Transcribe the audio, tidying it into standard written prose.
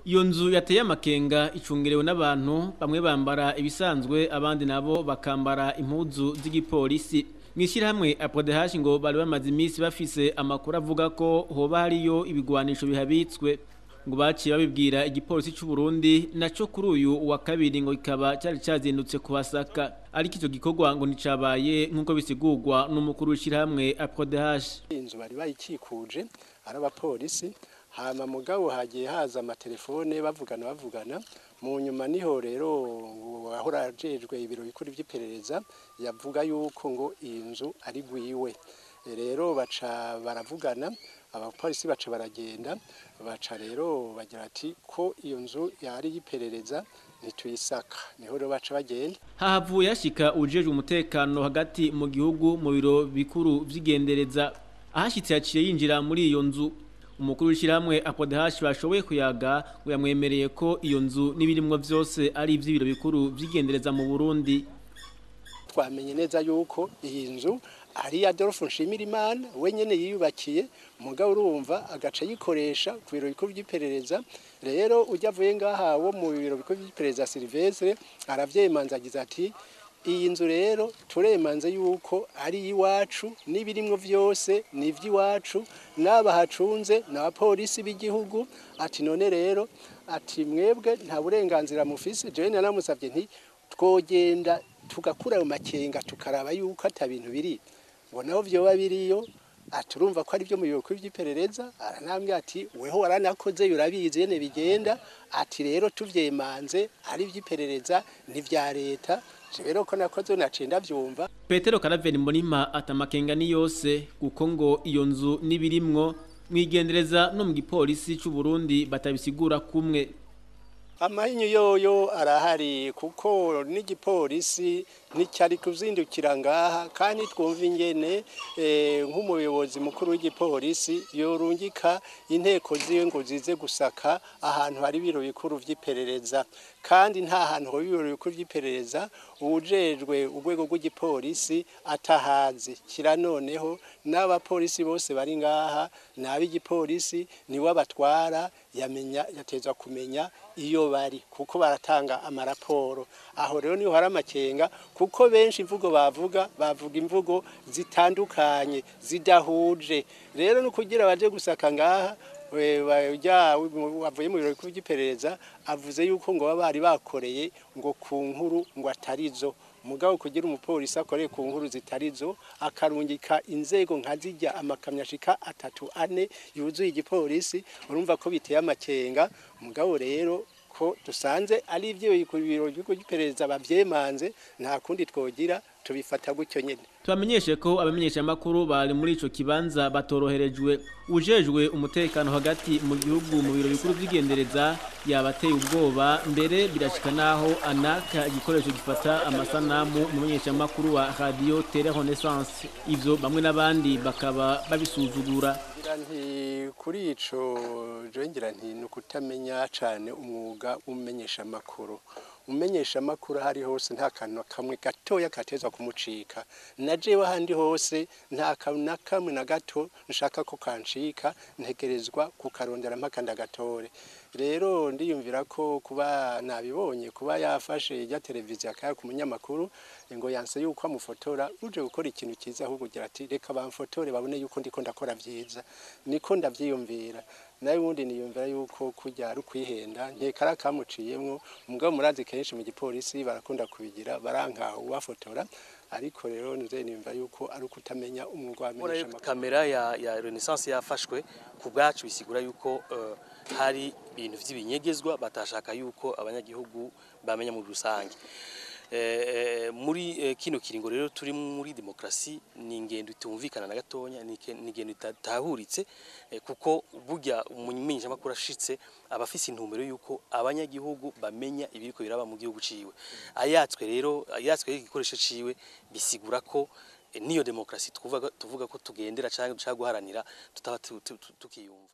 Iyo nzu yateye amakenga icungerewe n'abantu bamwe bambara ibisanzwe, abandi nabo bakambara impuzu z'igipolisi. Mw'ishyirahamwe APRODH ngo bari bamaze iminsi bafise amakuru avuga ko hoba hariyo ibigwanisho bihabitswe, ngo baciye babibwira igipolisi c'u Burundi, naco kuri uyu wa kabiri ngo kikaba cari cazindutse kuhasaka, ariko ico gikorwa ngo nticabaye nk'uko bisigurwa n'umukuru w'ishyirahamwe APRODH. Inzu bari bayikikuje ari abapolisi, hama mugabo hagiye haza amatelefone bavugana mu nyuma, niho rero ahora ajejwe ibiro bikuru vy'iperereza yavuga yuko ngo iyi nzu ari gwiwe. Rero baca baravugana, abapolisi baca baragenda, baca rero bagira ati ko iyo nzu yari y'iperereza ntituyisaka, niho rero baca bagenda. Hahavuye hashika ujejwe umutekano hagati mu gihugu mu biro bikuru vy'igendereza. Ahashitse yaciye yinjira muri iyo nzu. Umukuru w'ishyirahamwe APRODH bashoboye kuyaga ngo yamwemereye ko iyo nzu n'ibirimwo vyose ari ivy'ibiro bikuru vy'igendereza mu Burundi. Twamenye neza yuko iyi nzu ari Adolphe Nshimirimana wenyene yiyubakiye, mugabo urumva agaca yikoresha ku biro bikuru vy'iperereza. Rero ujya avuye ngaha wo mu biro bikuru vy'iperereza Silvestre aravyemanza, agize ati iyi nzu rero turemanze yuko ari iwacu, n'ibirimwo vyose ni ivy'iwacu, n'abahacunze n'abapolisi b'igihugu. Ati none rero ati mwebwe nta burenganzira mufise. Jewe naramusavye nti twogenda tugakura ayo makenga tukaraba yuko ata bintu biri, ngo naho vyoba biriyo aturumva ko ari byo mu biro vy'iperereza. Aranambwira ati weho waranakoze urabizi yene bigenda, ati rero tuvyemanze ari vy'iperereza ni vya leta. Rero ko nakoze naciye ndavyumva. Petero Karaveri Mbonimpa atamakenga ni yose, kuko ngo iyo nzu n'ibirimwo mwigendereza no mu gipolisi c'u Burundi batabisigura kumwe. Amahinyu yoyo arahari, kuko n'igipolisi nticyari kuzindukira ngaha, kandi twumva ingene nk'umuyobozi mukuru w'igipolisi yorungika inteko ziwe ngo zize gusaka ahantu hari ibiro bikuru vy'iperereza, kandi nta hantu hari ibiro bikuru vy'iperereza uwujejwe urwego rw'igipolisi atahazi. Kira noneho n'abapolisi bose bari ngaha n'ab'igipolisi niwe abatwara, yamenya yatezwa kumenya iyo bari, kuko baratanga amaraporo. Aho rero niho hari amakenga, kuko benshi imvugo bavuga imvugo zitandukanye zidahuje. Rero no kugira baje gusaka ngaha wavuye mu biro bikuru vy'iperereza avuze yuko ngo bari bakoreye ngo ku nkuru ngo atarizo. Mugabo kugira umupolisi akoreye ku nkuru zitarizo akarungika inzego nka zijya amakamyo ashika 3 4 yuzuye igipolisi, urumva ko biteye amakenga. Mugabo rero ko dusanze ari ivyo biro by'iperereza bavyemanze, nta kundi twogira tubifata gutyo nyene. Tubamenyeshe ko abamenyesha makuru bari muri ico kibanza batoroherejwe. Ujejwe umutekano hagati mu gihugu mu biro bikuru vy'igendereza yabateye ubwoba, mbere birashika naho anaka igikoresho gifata amasanamu mu menyesha makuru wa Radio Télé Renaissance. Ivyo bamwe n'abandi bakaba babisuzugura. Nti kuri ico je ngira nti nukutamenya cane umwuga umenyesha makuru. Umenyesha makuru hari hose nta kantu kamwe gatoya katezwa kumucika, na jewe handi hose nta kantu na kamwe na gato nshaka ko kancika, ntegerezwa kukarondera mpaka ndagatore. Rero ndiyumvira ko kuba nabibonye kuba yafashe ijya televiziyo akaya ku munyamakuru ngo yanse yuko amufotora, uje gukora ikintu kiza ahubwo ugira ati reka bamfotore babone yuko ndiko ndakora vyiza, niko ndavyiyumvira. Nawe ubundi niyumvira yuko kujya ari kwihenda, nkekara kamuciyemwo. Mugabo murazi kenshi mu gipolisi barakunda kubigira baranka ubafotora, ariko rero nze niyumvira yuko ari ukutamenya umwuga wamenyesha amakuru. Kamera ya Renaissance yafashwe ku bwacu bisigura yuko hari ibintu vy'ibinyegezwa batashaka yuko abanyagihugu bamenya muri rusange. Muri kino kiringo rero turi muri demokrasi ni ingendo itumvikana na gatonya, ni ingendo itatahuritse, kuko burya umumenyesha makuru ashitse abafise intumbero yuko abanyagihugu bamenya ibiriko biraba mu gihugu ciwe. Ayatswe rero ayatswe igikoresho ciwe bisigura ko niyo demokrasi tuvuga ko tugendera canke dushaka guharanira tutaba tukiyumva.